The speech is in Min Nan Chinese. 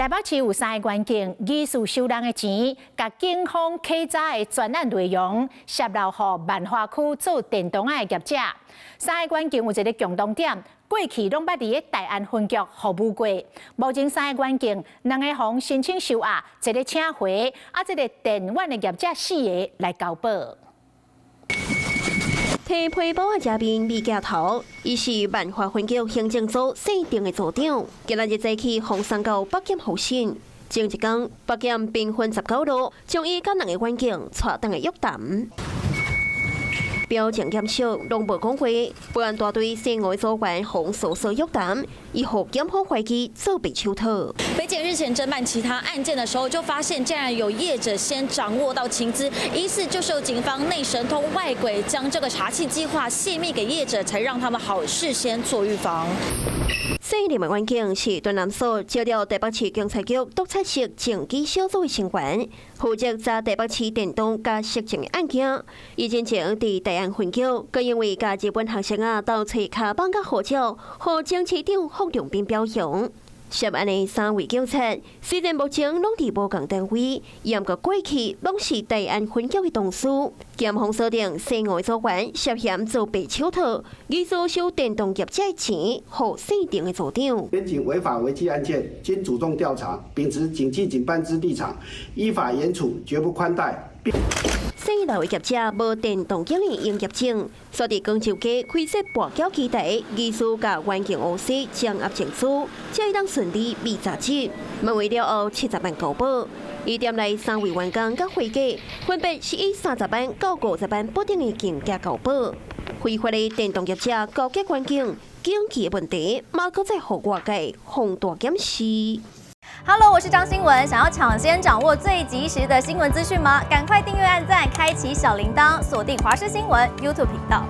台北市有三个員警疑似收人的錢，共警方稽查的專案內容洩露予萬華區做電動仔的業者。三个員警有一个共同點，過去攏捌佇咧大安分局服務過。目前三个員警，兩个予申請收押，一个請回，啊，這个電玩的業者四个來交保。提皮包仔食面米鏡頭，伊是萬華分局刑偵組姓鄭的組長。今仔日早起，予送到北檢候審。前一工，北檢兵分19路，將伊佮兩个員警帶轉來約談。表情嚴肅，攏無講話。保安大隊姓吳的組員予搜索約談，伊予檢方懷疑做白手套。北檢日前偵辦其他案件的時候，就發現竟然有業者先掌握到情資，疑似就是由警方內神通外鬼將這個查緝計劃洩密給業者，才讓他們好事先做預防。姓林的員警是屯南所接到台北市警察局督察室證據小組的成員，負責查台北市電動佮色情的案件。伊之前佇大安分局，閣因為共日本學生仔盜揣卡邦佮護照，予前市長霍龍斌表揚。涉案的三位警察雖然目前攏佇無仝單位，毋過過去攏是大安分局的同事。檢方鎖定姓吳的組員涉嫌做白手套，疑似收電動業者的錢，予姓鄭的組長。檢警違法違紀案件，經主動調查，秉持警紀警辦之立場，依法嚴處，絕不寬待。姓劉的業者無電動機的營業證，所佇廣州街開設跋筊機台，疑似共員警烏西掌握證據，才會當順利被查職。問為了後70萬交保，伊店內三位員工佮會計，分別是以30萬到50萬不等的金額交保。非法的電動業者勾結員警，經濟的問題，嘛閣再予外界放大檢視。 Hello，我是張新文。想要搶先掌握最及時的新聞資訊嗎？趕快訂閱、按讚、開啟小鈴鐺，鎖定華視新聞 YouTube 頻道。